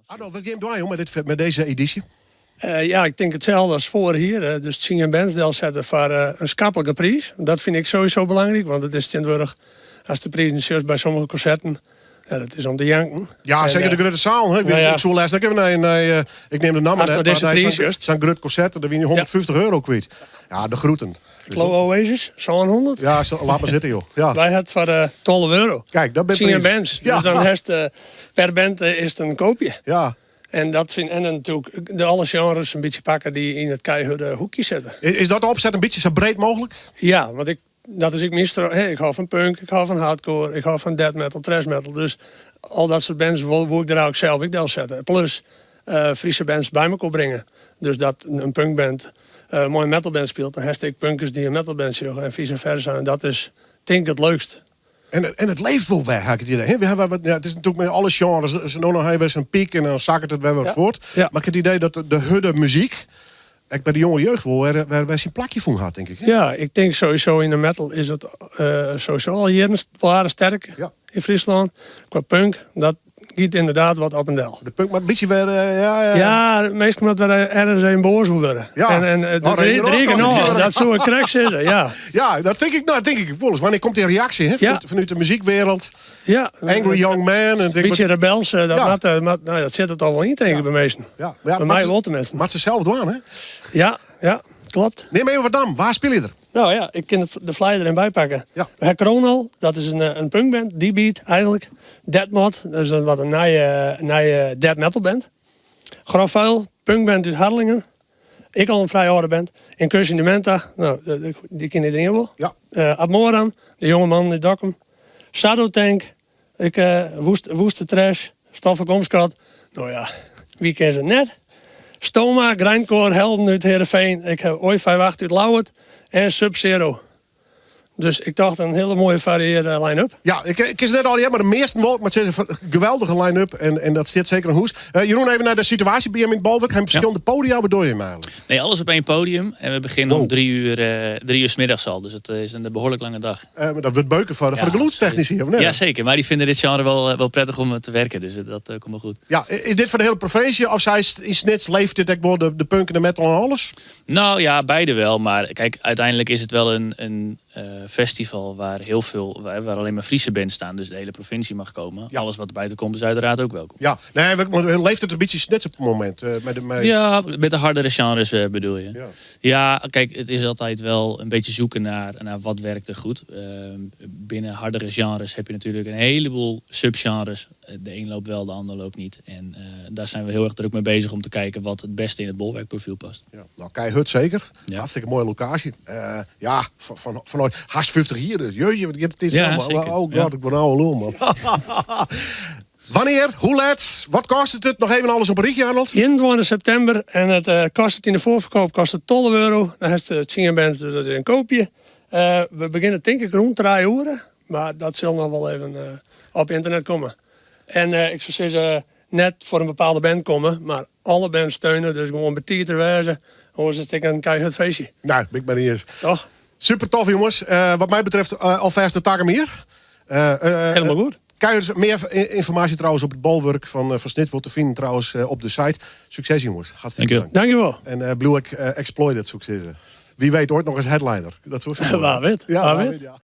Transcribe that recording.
Arnold, wat gean jim dwaan jong, met deze edysje? Ja, ik tink itselde as foarich jier. Dus 10 bands delsette foar in skaplike priis. Dat fyn ik sowieso belangryk, want it is tsjintwurdich, ast de prizen sjochst by sommige konserten, ja, dat is om te janken. Ja, seker de grutte sealen. Hè. Nou ja. Ik soe lêsten ek even nei, ik neam de namme Ast net, nei dizze mar priis sjochst. Sa'n grut konsert, dêr wiene je €150 kwyt. Ja, de groeten. Klo Oasis, 700. Ja, laat mar sitte joh. Ja. Wy ha it foar €12. Kijk, dat binne 10 prizen. bands. Ja. Dus dan hast per band is it in koopje. Ja. En dat fyn en dan natuerlik de alle sjenres in bytsje pakke dy't yn it keihurde hoekje sitte. Is dat de opset in bytsje sa breed mooglik? Ja, want ik, dat is ek myn hè, ik hou fan punk, ik hou fan hardcore, ik hou fan death metal, thrash metal. Dus al dat soart bands woe ik der eigentlik sels ek delsette. Plus Fryske bands by mekoar bringe. Dus dat in punkband mei in metalband spilet, dan hast ek punkers dy't in metalband sjogge en vice versa. En dat is tink ik it leukst. En it leeft wol wer, ha ik it idee. Hè, we hawwe wat, ja, it is natuerlik mei alle sjenres, no noch ha wer in pyk en dan sakket it wer wat fuort. Mar ik ha it idee dat de hurde muzyk ek by de jonge jeugd wol wer syn plakje fûn hat, tink ik. Hè? Ja, ik tink sowieso yn de metal is it sowieso al jierren wol sterk yn Fryslân. Kwa punk, dat giet ynderdaad wat op en del. De punk moat in bytsje wer, ja, ja. Ja, minsken moatte wer ergens even boas oer wurde. Ja. En Nou, de reken reken op. ôf, dat soe ik krekt sizze, ja. Ja, dat tink ik, nou, tink ik wolris. Wannear komt dy reaksje, hè, fanút de muzykwereld? Ja. Angry Young Man. En Een bytsje rebels, dat, moat, nou, dat sit it al wol yn, tink ik, by minsken. Ja, By my wol teminsten. Moat se sels dwaan, hè? Ja, kloppet. Neam even wat nammen. Wa spylje der? Nou ja, ik kin de flyer der even by pakke. Ja. We ha Kronal, dat is in punkband, D-beat eigentlik. Deadmod, dat is wat in nije death metal band. Grof Vuil, punkband út Harlingen. Ek al in frij âlde band. Incursion Dementa, nou, dy ken iderien wol. Ja. Admoran, de jonge man út Dokkum. Shadow Tank, ek woeste thrash. Stoflik Omskot, nou ja, wie ken se net? Stoma, grindcore helden út Heerenveen. Ik ha Oi 58 út Ljouwert en Sub-Zero. Dus ik tocht in hiele moaie fariearde line-up. Ja, ik ken se net allegear, mar de measten wol. Ik moat sizze, geweldige line-up en dat stiet seker oan hûs. Jeroen, even nei de situaasje by jim yn it Bolwurk. Ha jim ferskillende podia, wat dogge jim eigentlik? Nee, alles op één podium. En we beginnen om 3 uur 's middags al. Dus het is een behoorlijk lange dag. Maar dat wurdt beuken foar de gelûdstechnisy, of net? Ja, zeker. Maar die vinden dit genre wel prettig om te werken. Dus dat komt wel goed. Ja, is dit foar de hiele provinsje? Of seist yn Snits leeft dit ek wol de punk en de metal en alles? Nou ja, beide wel. Maar kijk, uiteindelijk is het wel een festival waar heel veel, waar alleen maar Friese bands staan. Dus de hele provincie mag komen. Alles wat er buiten komt is uiteraard ook welkom. Ja, nee, want leeft it in bytsje Snits op it momint? Met Ja, met de hardere genres bedoel je. Ja. Ja, kijk, het is altijd wel een beetje zoeken naar wat werkt er goed. Binnen hardere genres heb je natuurlijk een heleboel subgenres. De een loopt wel, de ander loopt niet. En daar zijn we heel erg druk mee bezig om te kijken wat het beste in het Bolwerkprofiel past. Ja, nou, Keihurd zeker. Ja. Hartstikke mooie lokaasje. Ja, fan hast 50 jier dus. Jeetje, wat giet it Ja, allemaal. zeker. Oh god, ik wurd in oude lul, man. Wannear, hoe let, wat kostet it? Noch even alles op in rychje, Arnold. 21 septimber en it kostet yn de foarferkeap kostet €12. Dan hast 10 bands, dus dat is in koopje. We begjinne tink ik rûn 3 oere, mar dat sil noch wol even op ynternet komme. En ik soe sizze, net foar in bepaalde band komme, mar alle bands steune, dus gewoan betiid der wêze. Oars is it ek in keihurd feestje. Nou, bin ik mar iens. Toch? Super tof, jongens. Wat my betreft alfêst de takom jier. Hielendal goed. Keihurd, mear ynformaasje trouwens op it Bolwurk fan Snits wol te finen trouwens op de site. Sukses jongens. Hartstikke Dank je. bedankt. Dankjewel. En bliuw ek exploited, soe ik sizze. Wie weet ooit noch ris headliner. Dat soe Wa wit. Ja, Wa wa wit. wit, ja.